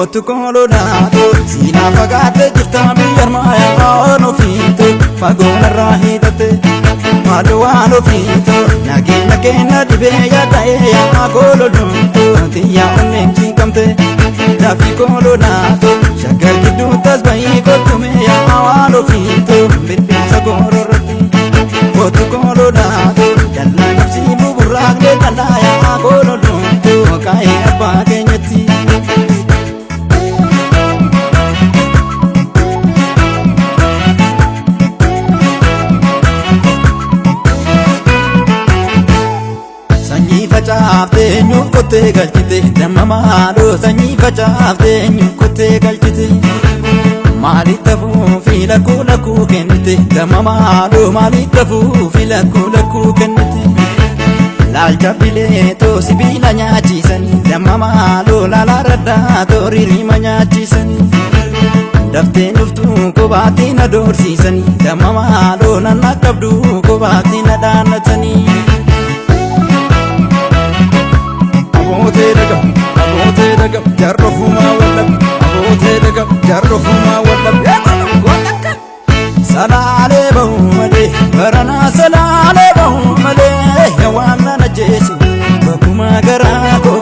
Otu koololaatu siinaa fagaatee jirta biyya armaayaa waan ofiitu fagoon irraa hiixatte maaloo waan ofiitu nageenya keenya dhibee yaada'ee yaa koololumtu xiyyaa onneen cinqamte dafii koololaatu shaggar gidduu tasba'ii kottume yaa waan ofiitu birbirsa goororratti otu koololaatu dallaa qabsii buburraaqlee dallaa yaa koololumtu kaa'ee abbaa keenyatti. Sanyii facaaftee eenyuuf qottee galchite damma maaloo sanyii facaaftee eenyuuf qottee galchite maaliif tafuu fi lakkuu lakkuu kennite damma maaloo maaliif tafuu fi lakkuu lakkuu kennite laalcha bileetoo sibiila nyaachisanii damma maaloo laalaa raddaa ririma nyaachisanii daftee dhuftuu kophaatti na doorsiisanii damma maaloo nanna qabduu kophaatti na dhaannatanii. Abootee dhagam, abootee dhagam, jaarrofumaa wallab, abootee dhagam, jaarrofumaa wallab. Salaalee bahu malee baranaa salaalee bahu malee waan na ajjeesu bakkuma garaa koo.